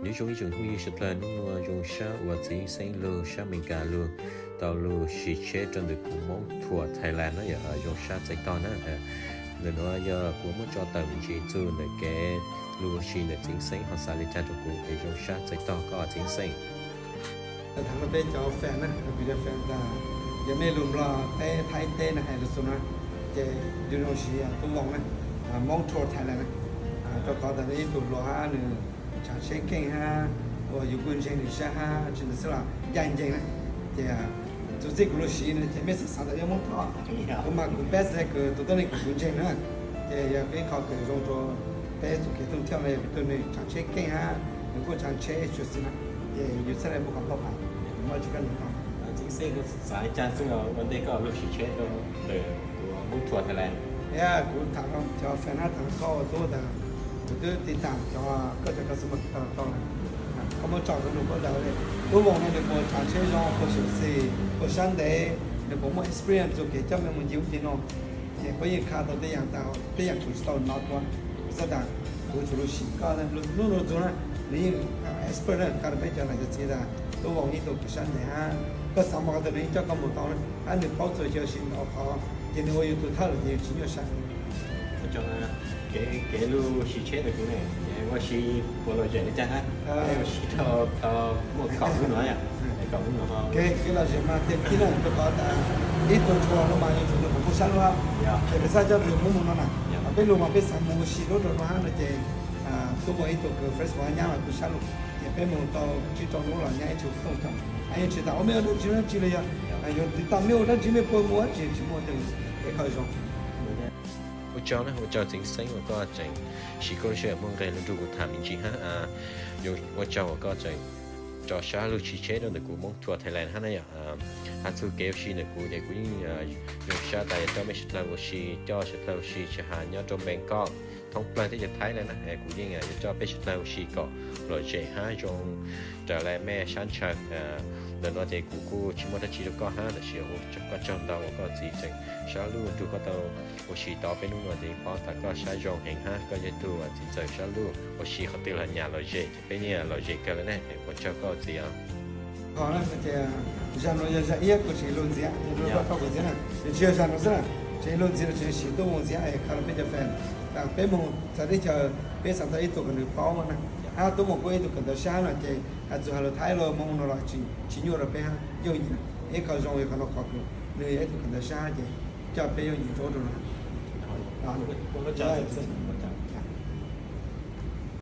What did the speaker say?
Nyob zoo ib tsoom phooj ywg sawv dlawg, hnub no zoo sab uas txiv Xeeb lug sab Amelikas lug tau lug siv tsheb rau ntawm kuv Moob Tour Thailand na yom, zoo sab txais tog na. Ntawm no yog kuv muab tso tawm me ntsis txug ntawm kev lug ua si ntawm txiv Xeeb ho xav li cas rau kuv es zoo sab txais tog koj txiv Xeeb. Tham rau peb cov fan na, peb cov fan tas, yog mej lug Nplog teb Thaib teb na hais lug xwb na, ces zoo zoo siv tub Voos na, Moob Tour Thailand na, rau qhov tas nws ib tug hluas hab nws tsav tsheb keej hab, uas yus kuj ntseeg nws sab hab tsi ntawd xwb los ncaaj nceeg na. Ces txuv txij kuv lug siv no ces mej xav xav tas yuav Moob Tour, kuv mas kuv best le kws tus tuab neeg kws kuv ntseeg na. Ces yog ib qho kws zoo rua peb txuj kev thooj thiaj no yog kws tug neeg tsav tsheb keej hab nws kuj tsav tsheb tshua xwb na. Ces yus txhaj le muaj qhov pab pham, muaj tsi koj nug tau. Txiv Xeeb, xav li cas xwb ua ntej koj lug siv tsheb rau ntawm kuv Moob Tour Thailand? Kuv tham rau cov fan hab tham rau koj ua tub tas, kuv twb tiv tam cov koj cov customer tau tau lawm. Koj muab tso rau nws paub tas tub Voos no nws puas tsav tsheb zoo, puas xyuam xim, puas sab ntev, nws puas muaj experience txug kev coj mej moog ncig ub ncig no. Ces puab yeej kha tau tej yaam tas, tej yaam kuv tsi tau nov dlua. Kuv xaav tas kuv tsum lug sim koj, hnub no txug na, nws yeej expert na, kha rau peb cov nam cov txiv tas tub Voos ib tug kws sab ntev hab koj xaav mas qhov twg nws yeej coj koj moog tau na, hab nws paub txug chaw ua si ntau qhov, ces nws ua yus tug thawj lawm ces yus tsi nyuaj sab. Kev lug siv tsheb ntawm kuv ne, ua si puas lom zem li cas hab? Ua si rau thaum muaj kaum hnub no, kaum hnub no. Kev lom zem mas tiag tiag na, rau qhov tas ib tug tshua no mas yuav tsum nws kuj sab lug hab, ces nws txhaj coj nws muab moog no na. Peb lug mas peb xaav moog ua si lub rau no hab no ces tub Voos ib tug kws flexible hab nyab mas kuj sab lug, ces peb moog tau tsib rau hnub los nyab ib tug tooj coj, yeej tsi tas ua mej ua dlaab tsi dlaab tsi le yog, yuav tiv tam mej ua dlaab tsi mej puas muaj dlaab tsi tsi muaj tej lug, peb kho zoo. Ua tsaug na, ua tsaug txiv Xeeb uas koj tseem siv koj lub sij hawm muaj nqe lug nrug kuv tham me ntsis hab, ua tsaug uas koj tseem tso sab lug siv tsheb rau ntawm kuv Moob Tour Thailand hab na yom. Hab txug kev ua si ntawm kuv ces kuv yeej zoo sab tas yuav coj mej sawv dlawg ua si, coj sawv dlawg ua si tsis has nyob rau Bangkok, thoob plawg teb chaws Thaib le na, kuv yeej yuav coj peb sawv dlawg ua si kom lom zem hab zoo raws le mej sab ntshaw. Ntawm no ces kuv kuj tsis muaj dlaab tsi rau koj hab, tab sis ua koj tsaug ntau uas koj txiv tseem sab lug nrug koj tau ua si tau peb hnub no ces paub tas koj sab zoo heev hab koj yog tug txiv ntxawm sab lug ua si qhov twg los nyam lom zem ces peb yeej lom zem kawg le ne. Ua tsaug koj txiv os. Zag no yog zag ib kuv tseem lug ntxiv, tsis yog zag no xwb na, tseem lug ntxiv los tseem siv tub Voos ntxiv es kha rau peb cov fan tas peb moog txawv teb chaws peb xaav tau ib tug kws nws paub na, hab tub Voos kuj ib tug kawm ntawv sab no ces has txug has lug Thaib los Moob no los tsis nyuaj rau peb hab yooj yim na. Ib qho zoo yog qhov no qhov kws nws yog ib tug kawm ntawv sab ces coj peb yooj yim rau ub rau no.